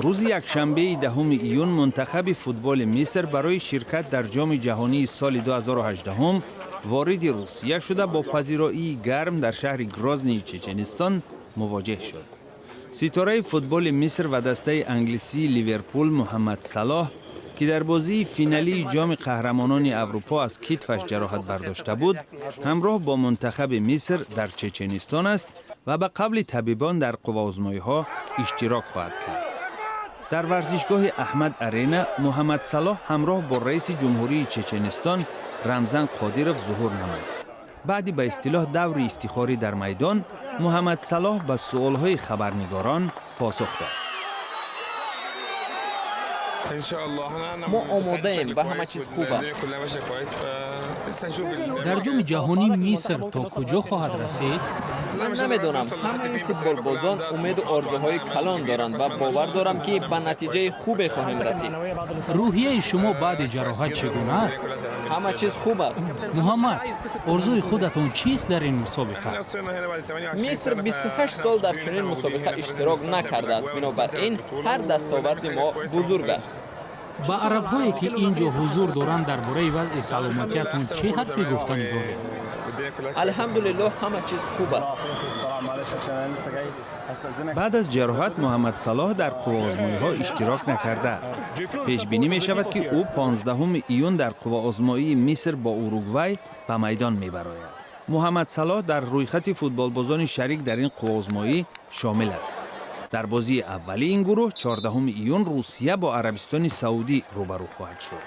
Рӯзи якшанбеи 10 июн мунтахаби футболи Миср барои ширкат дар Ҷоми ҷаҳонии соли 2018 вориди Русия шуда, бо пазироии гарм дар шаҳри Грознии Чеченистон мувоҷеҳ шуд. Ситораи футболи Миср ва дастаи англисии Ливерпул Муҳаммад Салоҳ, ки дар бозии финалии Ҷоми қаҳрамонони Аврупо аз китфаш ҷароҳат бардошта буд, ҳамроҳ бо мунтахаби Миср дар Чеченистон аст ва ба қавли табибон дар қувваозмоиҳо иштирок хоҳад кард. Дар варзишгоҳи Аҳмад Арена Муҳаммад Салоҳ ҳамроҳ бо раиси ҷумҳурии Чеченистон Рамзан Қодиров зуҳур намуд. Баъди ба истилоҳ даври ифтихорӣ дар майдон, Муҳаммад Салоҳ ба суолҳои хабарнигорон посух дод. Мо омодаем ва ҳама чиз хуб аст. Дар Ҷоми ҷаҳонӣ Миср то куҷо хоҳад расид? Ман намедонам. Ҳамаи футболбозон умеду орзуҳои калон доранд ва бовар дорам, ки ба натиҷаи хубе хоҳем расид. Рӯҳияи шумо баъди ҷароҳат чӣ гуна аст? Ҳама чиз хуб аст. Муҳаммад, орзуи худатон чист дар ин мусобиқа? Миср 28 сол дар чунин мусобиқа иштирок накардааст, бинобар ин ҳар дастоварди мо бузург аст. Ба арабҳое, ки ин ҷо ҳузур доранд, дар бораи вазъи саломатиятон чӣ ҳарфе гуфтанӣ доред? Алҳамдулиллоҳ, ҳама чиз хуб аст. Баъд аз ҷароҳат Муҳаммад Салоҳ дар қувваозмоиҳо иштирок накардааст. Пешбинӣ мешавад, ки ӯ 15 июн дар қувваозмоии Миср бо Уругвай ба майдон мебарояд. Муҳаммад Салоҳ дар рӯйхати футболбозони шарик дар ин қувваозмоӣ шомил аст. Дар бозии аввали ин гурӯҳ 14 июн Русия бо Арабистони Саудӣ рӯбарӯ хоҳад шуд.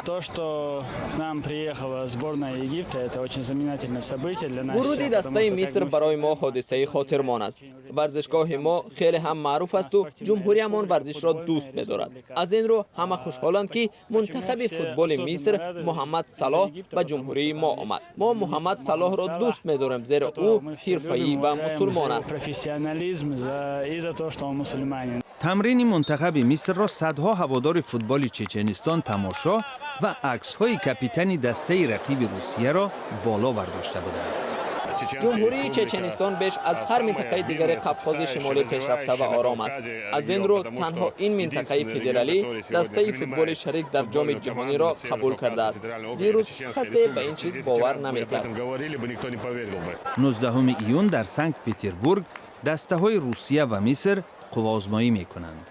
То, что к нам приехала сборная Египта, это очень знаменательное событие для нас. Вуруди дастаи Миср барои мо ҳодисаи хотирмон аст. Варзишгоҳи мо хеле ҳам маъруф асту ҷумҳуриямон варзишро дӯст медорад. Аз ин рӯ ҳама хушҳоланд, ки мунтахаби футболи Миср, Муҳаммад Салоҳ, ба ҷумҳурии мо омад. Мо Муҳаммад Салоҳро дӯст медорем, зеро ӯ ҳирфаӣ ва мусулмон аст. Профессионализм и за то, что он мусульманин. Тамрини мунтахаби Мисрро садҳо ҳаводори футболи Чеченистон тамошо ва аксҳои капитани дастаи рақиби Русияро боло бардошта буданд. Ҷумҳурии Чеченистон беш аз ҳар минтақаи дигари Қавқози Шимолӣ пешрафта ва ором аст. Аз ин рӯ танҳо ин минтақаи федералӣ дастаи футболи шарик дар Ҷоми ҷаҳониро қабул кардааст. Дирӯз касе ба ин чиз бовар намекард. 19 июн дар Санкт Петербург дастаҳои Русия ва Миср қувваозмоӣ мекунанд.